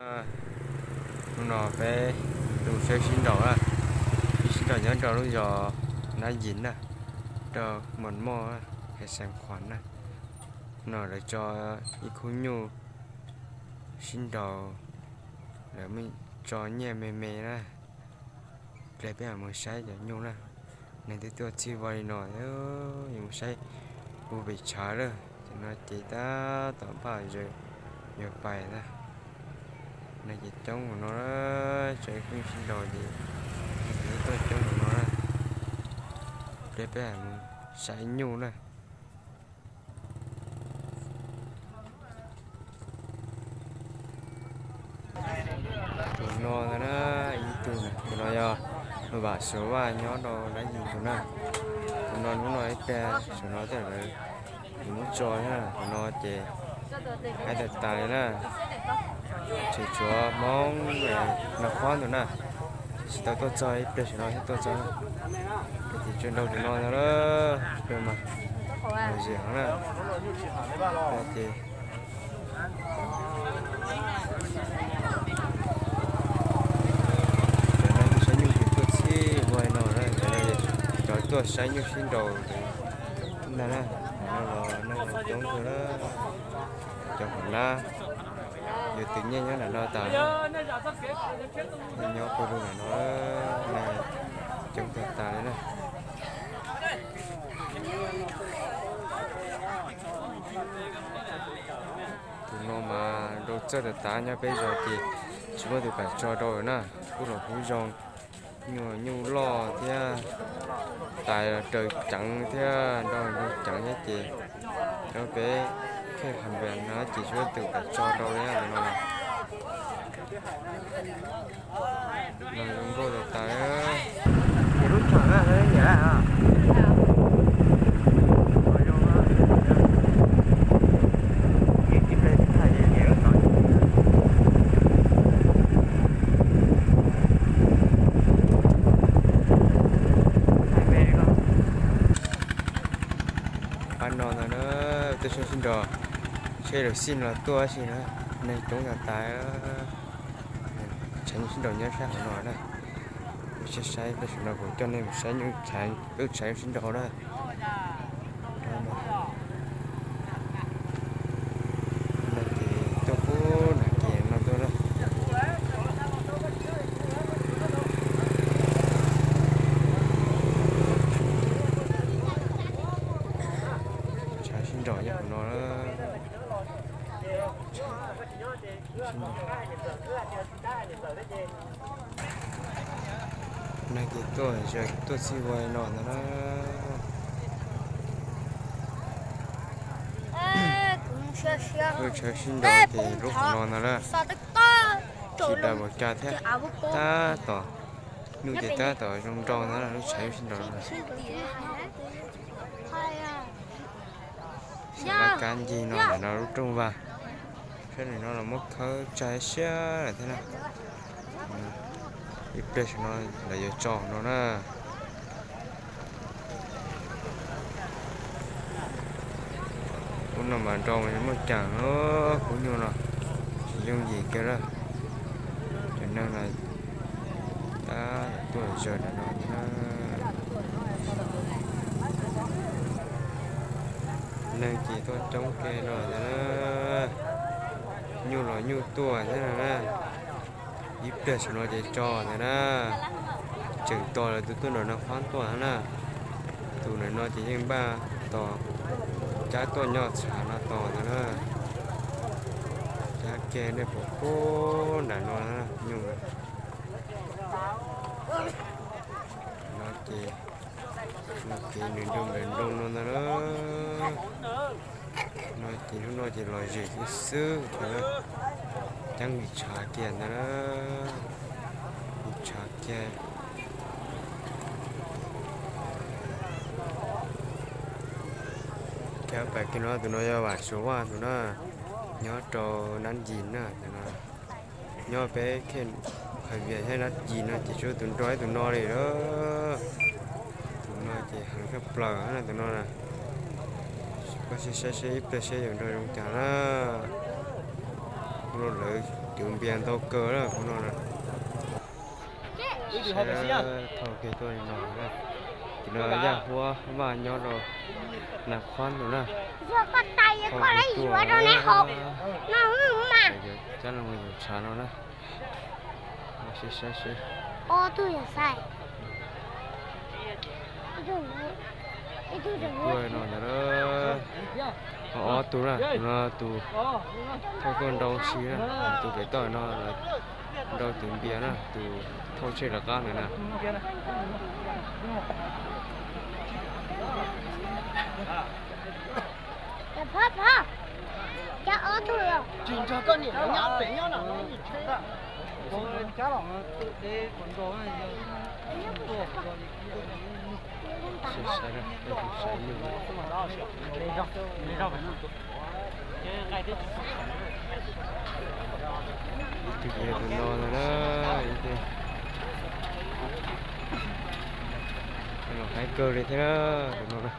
Hnub no peb tus seb sib nraus na, sib nraus nyob rau lub zos Nab Yim na, rau Mos Moj, Xeev Khuam na. No lawv tso ib khub nyuj sib nraus, lawv muab tso nyiaj me me na. Pliag peb mus saib cov nyuj na. Neeg twb tuaj txhij vau li no, yuav mus saib puag pem tshav lawm, ces no ces tab tom npaj zom zaws yuav pais na. Neeg ces coob mus no, tso ib khub nyuj sib nraus ces neeg ces tuaj coob mus no na. Pliag peb mus saib nyuj na. Tus no ntag na, ib tug na, tus no yog Vam Suav Vaj nyob rau Nab Yim tus na. Tus no hnub no ib pliag saum no tej lawv muab tso na, tus no ces hais tas tas li na. Tseem tshuav Hmoob Naj Qhob tus na, tsis tau tuaj txog, ib pliag saum no thiaj tuaj txog na. Ces tsuas nraus tus no ntag na, tus mas zem heev na. Ces cov neeg saib nyuj ces tuaj txhij vau li no na, cov no cov tuaj saib nyuj sib nraus ntag na. Ntawm no los neeg los coob kawg na, cov hauv nab, yus tus nyiaj nyob ntawm no tas, nyob puag lug ntawm no, neeg coob tag tas li na. Tus no mas nraus txawj tas tas, nyob peb zos ces tsis muaj tus kam tso rau lawm na, kuj los kuj zoo. Nyuj, nyuj loj thiab, tais los raws ceev thiab, nraus nraus ceev thiab ces rau peb khej has npias no ces tsis muaj tus kam tso rau li no. Los zoo nkauj tas tas. Ces lub tshawm na, nyiam lawm. Qab no ntag na, tuaj sib nraus, seb lawv xij los tuaj tab sis na, neeg coob tas tas. Tshav nyuj sib nraus nyob sab hauv no na. Saib saib peb saum no kuv coj nej mus saib nyuj, wb tshav nyuj sib nraus na. No ces tuaj pub nram kiv no tuaj na. Tshav sib nraus nyob hauv no na. Neeg ces tuaj, tuaj txhij vau li no ntag na. Lub tshav sib nraus ces lub hauv no ntag na. Tsis tas npaum cas thiab, tab tom, nyuj ces tab tom zoo nraus ntag na, lub tshav nyuj sib nraus no. Xav laj kab ncig no ntawm no lub rooj vag, sab ntawm no los muab khawb tsa siab lawm thiab na. Ib pliag saum no lawv yuav tso no na. Ub, no mas nrau mas muaj caas, khub nyuj no tsis yooj yim kiag lawm. Cov neeg no tab tuaj zaws ntawm no thiab na. Neeg ces tuaj coob kiag no thiab na. Nyuj los nyuj tuaj thiab no na. Ib pliag saum no ces tso ntawd na. Tseem tos lawv tus tuaj nram no qab tuaj na. Tus ntawm no ces yeej npaj tos cab tuaj nyob txhav no tos ntawd na. Cab kiag nej pom pub nram no na, nyuj no ces, no ces nws nroo nram nroo no ntag na. No ces hnub no ces los zem xwb xwb, ceeb lis tshav kiag ntag na. Lis tshav kiag. Cab pais kiag no, tus no yog Vam Suav Vaj tus na, nyob rau Nab Yis na. Nyob peb Khej Vias thiab Nab Yis no ces tsuas tus nrog ib tus no li lawm. Tus no ces heev tshaj plaws na tus no na. Koj saib saib ib pliag seb yuav nrog zoo cas na. Hnub no lawv Cov npias ntau kawg lawm hauv no na. Saib, thaum kiag tuaj li no na, ces no Yaj Huab Vaj nyob rau Nas Khuab ntawm na. Thaum kiag tuaj na, cab loo yus tshav no na. Saib, saib, saib. Tuaj no ntawd, ob tug na, no tus thauj tuaj nrau si na, tus pem toj no nrau tus npias na, tus thauj tseg lawv qab ntawd na. Ib tug yog tus no ntag na, ib tug los haib kawg li thiab na, tus no na.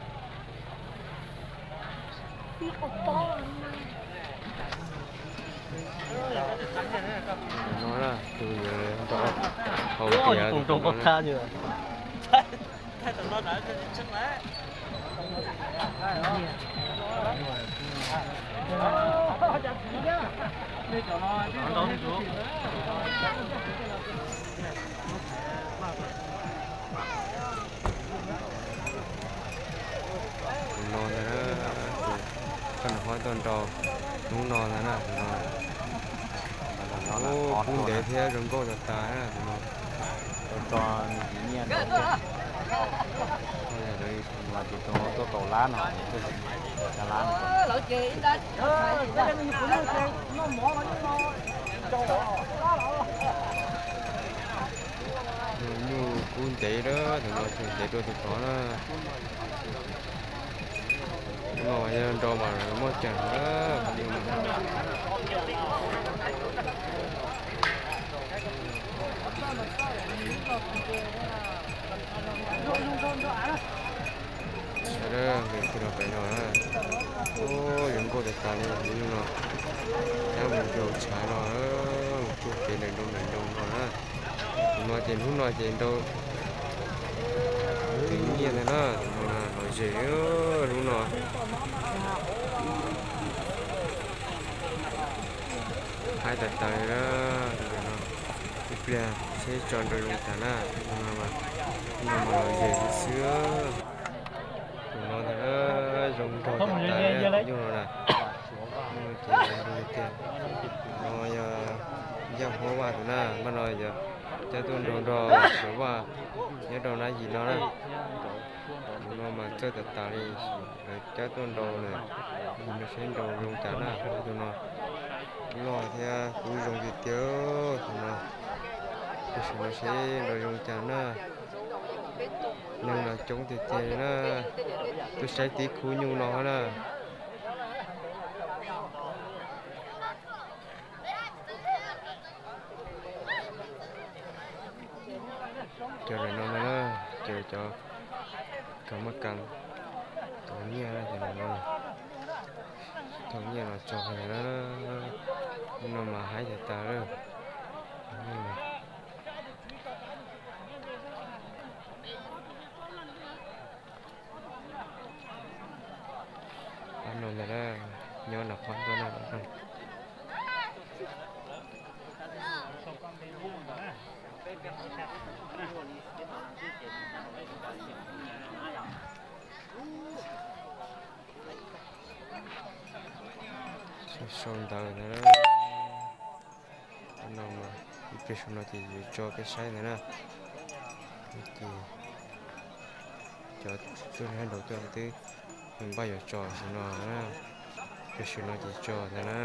Tus no na, tus yog nrau hauv tias tus no na. Tus no ntag na, tus thauj Nas Khuab tuaj nrau hnub no ntag na, tus no. Ub, kub ntev thiab zoo nkauj tas tas na tus no. Tau tso nws txiv nyiaj rau thiab. Yog lawv tus no ces tau tuaj kaum lab no, thiaj li kaum lab no. Nyuj kub ntev lawm, tus no tseem ntev dua tus tod na. Hnub no yog nrau mas muaj ceem na. Nqis kiag rau pem no na. Ub, zoo nkauj tas tas li tus nyuj no. Cab mus cuag tshav no, mus cuag kev nrawm nroos nrawm nroos no na. Tus no ces hnub no ces nrau txiv nyiaj ntag na, tus no lom zem hnub no. Haib tas tas li na, tus no ib pliag seb tso nrau zoo cas na, tus no mas, tus no mas lom zem xwb xwb. Tus no ntag na, zoo nraug tas tas li tus nyuj no na. Ces zoo nraug tiag. Tus no yog Yaj Huab Vaj tus na, npaj no yog cab tuaj nrau nrog Suav Vaj nyob rau nab yim no na. Tus no mas txawj tas tas li, lawv cab tuaj nrau lawm. Tus no seb nrau zoo cas na, tus no loj thiab kub zoo tiag tiag tus no. Tus saum no seb nrau zoo cas na. Neeg los coob tiag tiag li na, tuaj saib tib khub nyuj no na. Cov ntawm no no na, ces cov kws muaj kas thauj nyiaj no ces no, thauj nyiaj los tso na. Hnub no mas haib tas tas lawm. Pab no ntag na, nyob Nas Khuab tuaj na. Sau ntawv ntag na. No mas ib pliag saum no ces yuav tso peb saib ntag na. Ces cov tuaj nrau tuaj twb npaj yuav tso saum no na. Ib pliag saum no ces tso ntag na.